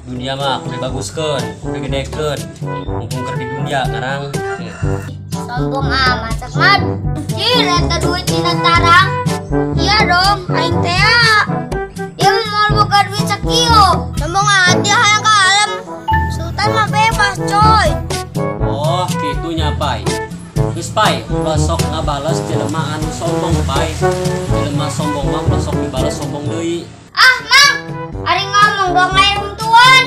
Dunia mah kudu dibaguskeun, kudu digedekeun. Mumpung keur di dunia ngarang. Sombong amat Sakmad. Cir eta duit dina tarang. Iya dong, aing teh. Dia mau boga duit sakieu. Sombong amat dia hayang ka alam. Sultan mah bebas coy. Oh, kitu nya Pai. Geus Pai, ulah sok ngabales jelema anu sombong Pai. Jelema sombong mah ulah sok dibales sombong deui. Ah, Mang, ari ngomong dong lain untuan.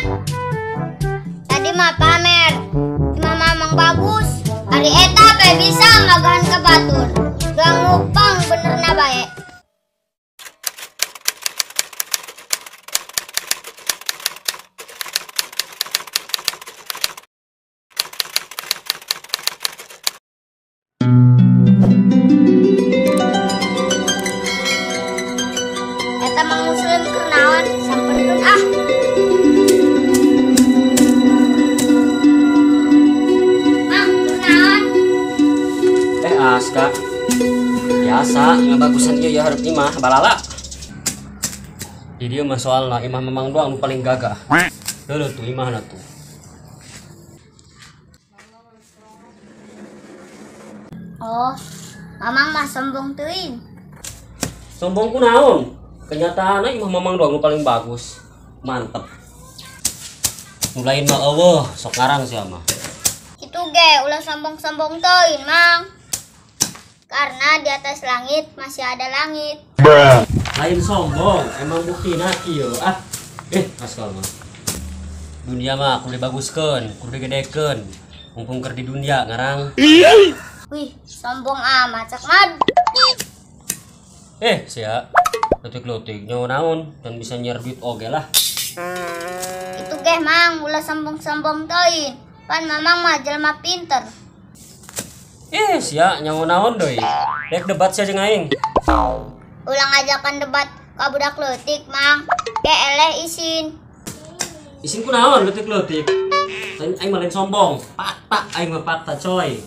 Tadi mah pamer. Imah mamang bagus. Ari eta bae bisa magahan ka batur. Doang ngupang benerna bae. Eta mang muslim keur naon sampeurkeun ah. Mang keur naon? Aska. Biasa ngabagusan ieu ya hareup imah balala. Di dieu mah soalna imah memang doang nu paling gagah. Heueuh tuh imahna tuh. Oh, mamang mah sombong teuing. Sombong ku naon? Kenyataanna imah mamang doang nu paling bagus. Mantep. Nu lain mah eueuh, sok ngarang sia mah. Kitu ge ulah sombong-sombong teuing, Mang. Karena di atas langit masih ada langit. Lain sombong, emang buktina kieu ah. Askal mah. Dunia mah kudu dibaguskeun, kudu digedekeun. Mumpung keur di dunia ngarang. Wih, sombong amat Sakmad. Sia. Leutik-leutik nyawa naon dan bisa nyiar duit oge lah. Itu geh Mang, ulah sombong-sombong teuing. Pan mamang mah jelema pinter. Sia nyawa naon deui. Rek debat sia jeung aing. Ulah ngajakan debat ka budak leutik, Mang. Ge eleh isin. Isin ku naon leutik-leutik. Aing mah lain sombong. Fakta aing mah fakta coy.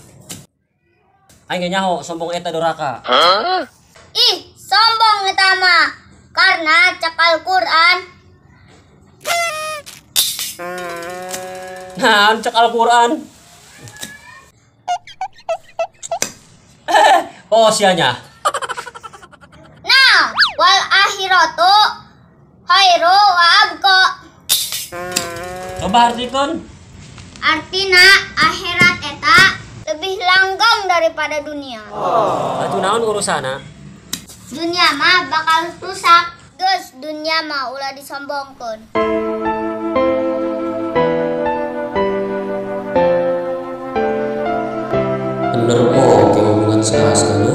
Aing ge nyaho sombong eta doraka. Ih, sombong eta mah. Karena cek Al-Qur'an. Nah, cek Al-Qur'an. Oh, sianya. Nah, wal akhiratu khairu wa abqa. Coba artikeun. Artina akhirat eta lebih langgeng daripada dunia. Atuh naon urusana? Dunia mah bakal rusak. Geus dunia mah ulah disombongkeun. Bener oke ngomongan si Aska nya.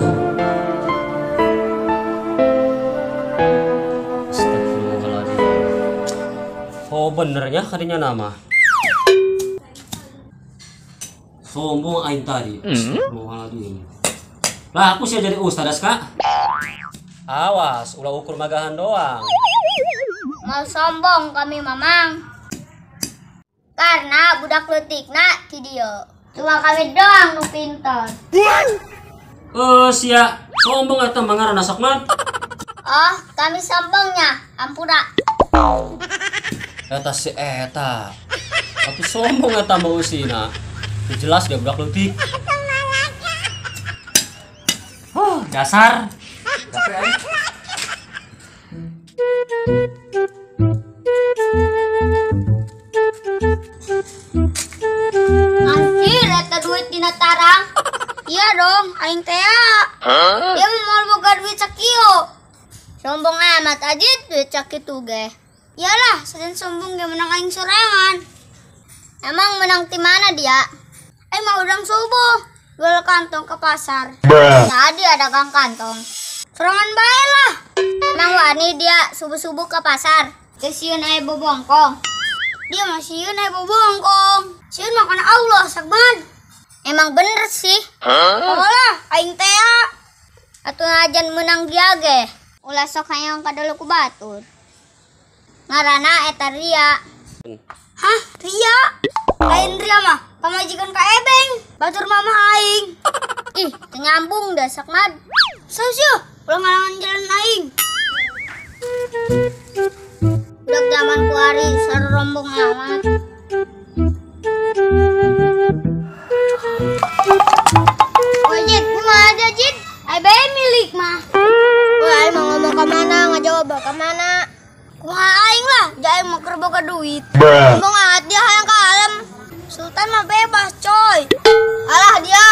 Astagfirullahaladzim. Oh benernya kadinya nama. Sombong aing tadi. Astagfirullahaladzim. Lah aku sih jadi ustad Aska. Awas, ulah ukur magahan doang. Mau sombong kami mamang. Karena budak leutikna ti dieu. Cuma kami doang nu pinter. Sia, sombong eta mah ngaranna Sakmad. Oh, kami sombongnya, ampura. Eta si eta. Atuh sombong eta mah eusina. Jelas dia budak leutik. Huh, dasar. Capek aing. Anjir, eta duit dina tarang. Iya dong, aing teh. Dia mau boga duit sakieu. Sombong amat aja duit sakitu ge. Iyalah, sejen sombong ge menang aing sorangan. Emang menang ti mana dia? Aing mah udang subuh, jual kantong ke pasar. Tadi ada dagang kantong. Sorangan bae lah. Emang wani dia subuh-subuh ke pasar. Teu sieun aya bobongkong. Dia mah sieun aya bobongkong. Sieun mah kana Allah sakban. Emang bener sih. Oh lah, aing teh. Atuh najan menang dia ge. Ulah sok hayang kadulu ku batur. Ngaranna eta Ria. Hah, Ria? Lain Ria mah, pamajikan ka Ebeng. Batur mama aing. Ih, teu nyambung dah Sakmad. Saus yo, ulah ngalangan jalan aing. Budak zaman kuari sarombong amat. Wajib, kumaha ada Jid? Ai bae milik mah. Wah, aing mau ngomong ka mana, ngajawab ka mana? Kumaha aing lah, ja aing mah keur boga duit. Sombong amat dia hayang ka alam. Sultan mah bebas, coy. Alah dia,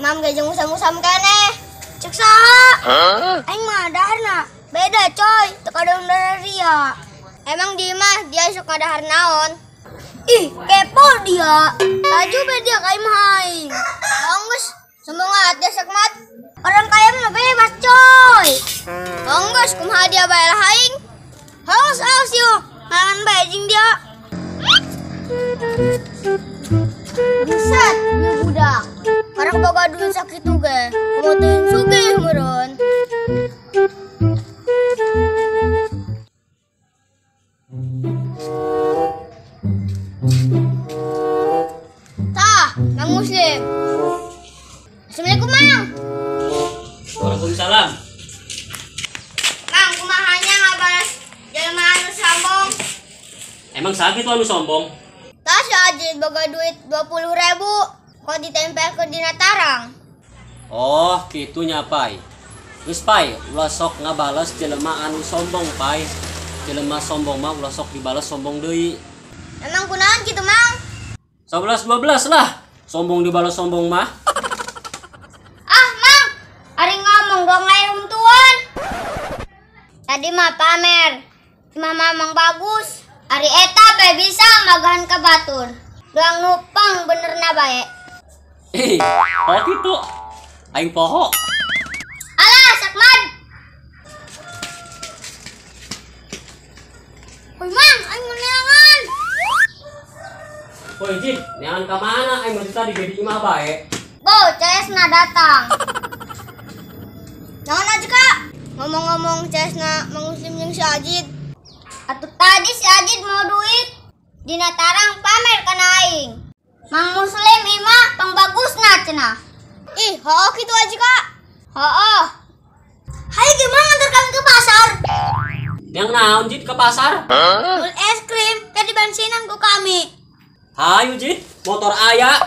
mam ge jeung usam-usam keneh. Cek saha? Aing mah daharna beda, coy. Teu kadang ria. Emang di mah dia suka dahar naon? Ih, kepo dia. Laju be dia ka imah aing. Enggeus, sombong amat dia sakmat. Orang kaya mah bebas, coy. Enggeus, kumaha dia bae lah aing. Haus haus yo, ngalangan bae jeung dia. Buset, ieu budak. Orang boga duit sakitu ge, kumaha teuing sugih meureun. Tah, Mang Muslim. Assalamualaikum, Mang. Waalaikumsalam. Mang, kumahanya ngabalas jelema anu sombong? Emang sakit anu sombong? Tah si Ajit boga duit 20.000, kok ditempel ke dina tarang. Oh, kitu nya, Pai. Geus, Pai, ulah sok ngabales jelema anu sombong, Pai. Jelema sombong mah ulah sok dibales sombong deui. Emang kunaon kitu, Mang? 11-12 lah. Sombong dibales sombong mah. Ah, Mang, ari ngomong dong air untuan. Tadi mah pamer. Cuma mamang bagus. Ari eta bae bisa magahan ka batur. Doang nupang benerna bae. Eh, oh kitu. Aing poho. Alah, sakman. Hoi, Mang, aing neangan. Hoi, Jid, neangan ka mana? Aing mah tadi di imah bae. Bo, CS-na datang. Naon aja, Kak? Ngomong-ngomong CS-na Mang Muslim jeung si Ajid. Atuh tadi si Ajid mau duit. Dina tarang pamer kana aing. Mang Muslim imah pangbagusna cenah. Ih, hooh kitu aja, Kak. Hooh. Hayu gimana antar kami ke pasar? Yang naon, Jid, ke pasar? Beli es krim, ke di bensinan ku kami. Hayu, Jid, motor aya.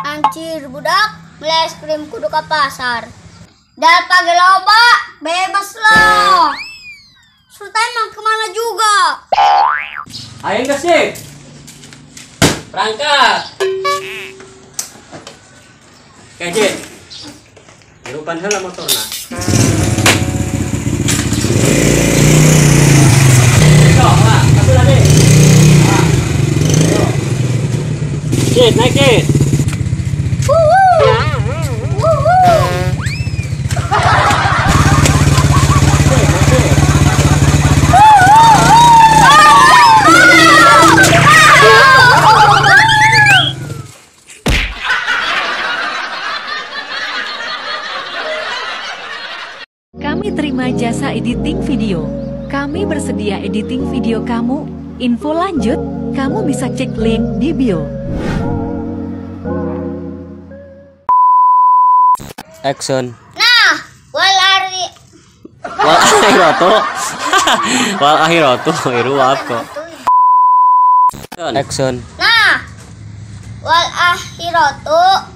Anjir, budak, beli es krim kudu ke pasar. Dal pagi loba, bebas loh. Sultan mah kemana juga? Ayo nggak sih? Berangkat. Oke, Jid. Hirupan heula motorna. Sok, lah, atuh deh. Jid, naik, Jid. Kami terima jasa editing video. Kami bersedia editing video kamu. Info lanjut, kamu bisa cek link di bio. Action. Nah, wal ari wal akhiratu. Wal akhiratu khairu wa abqa. Action. Nah, wal akhiratu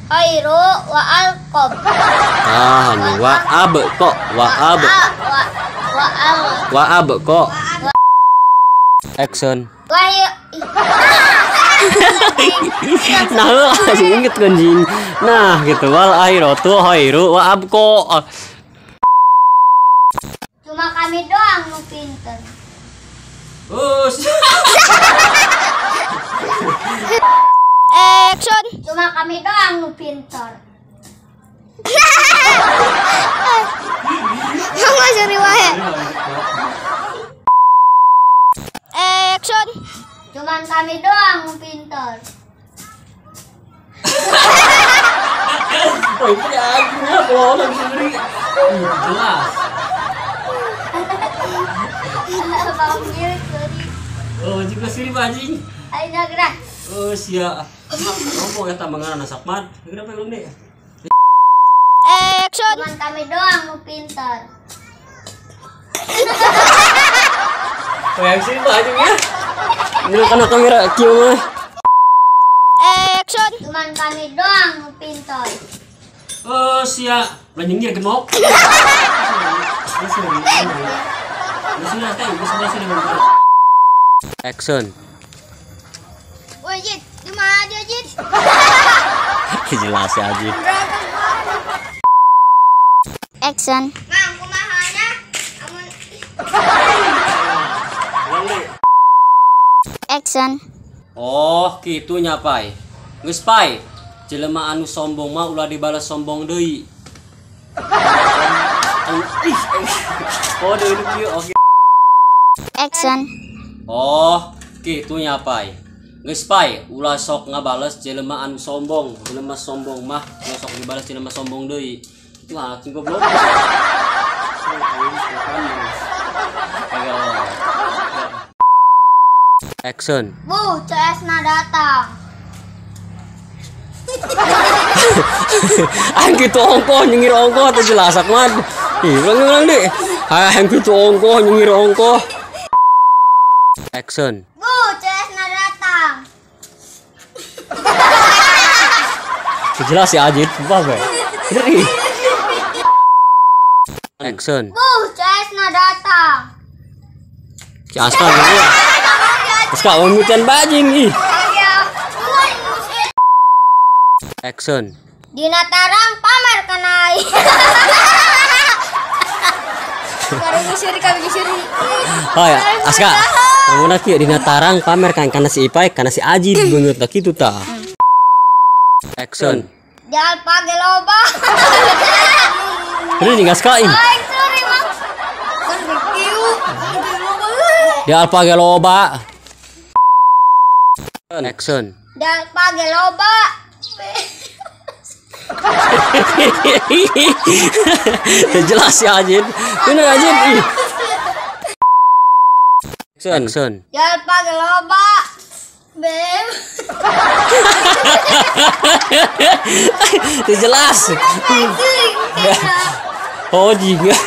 khairu wa alqab. Ah, wa ab kok, wa ab. Wa al. Wa ab kok. Action. Nah, langsung inget kan, Jin. Nah, gitu wal akhiratu khairu wa abqa. Cuma kami doang nu pinter. Us. Action. Cuma kami doang nu pinter. Nggak seri wae. Action. Cuman kami doang nu pinter. Oh, itu ya, kalau orang sendiri. Jelas. Oh, juga sini anjing. Ayo gerak. Oh, sia. Ngomong ya tambah ngaran sakmat. Kenapa belum deh? Action. Cuman kami doang nu pinter. Wayang sih aja ya. Ini kana kamera kieu mah. Action. Cuman kami doang nu pintar. Oh, sia, ulah nyengir gemok. Action. Woi, Jit, di mana dia, Jit? Jelas ya, Jit. Action. Mang, kumaha nya? Amun. Action. Oh, kitu nya, Pai. Geus, Pai. Jelema anu sombong mah ulah dibalas sombong deui. Oh, deui nu kieu. Oke. Action. Oh, kitu nya, Pai. Geus, Pai, ulah sok ngabales jelema anu sombong. Jelema sombong mah ulah sok dibales jelema sombong deui. Itu anjing goblok. Action. Bu, CS-na datang. Aing kitu ongkoh nyengir ongkoh teh jelas mah. Ih, ulang-ulang deh. Aing kitu ongkoh nyengir ongkoh. Action. Bu, CS-na datang. Jelas ya Ajit, sumpah gue. Bener ih. Action. Bu, CS-na datang. Si Aska gitu. Aska memitan bajing ih. Action. Dina tarang pamer kana aing. Oh ya, Aska. Lamun kieu dina tarang pamer kan kana si Ipai, kana si Ajit beungeut tah kitu tah. Action. Di Alfa ge loba. Ini nih Aska ih. Aing suri mah. Di Alfa ge loba. Action. Di Alfa ge loba. Jelas ya Ajit. Bener Ajit ih. Action. Action. Di Alfa ge loba. Beb. Itu jelas. Oh juga.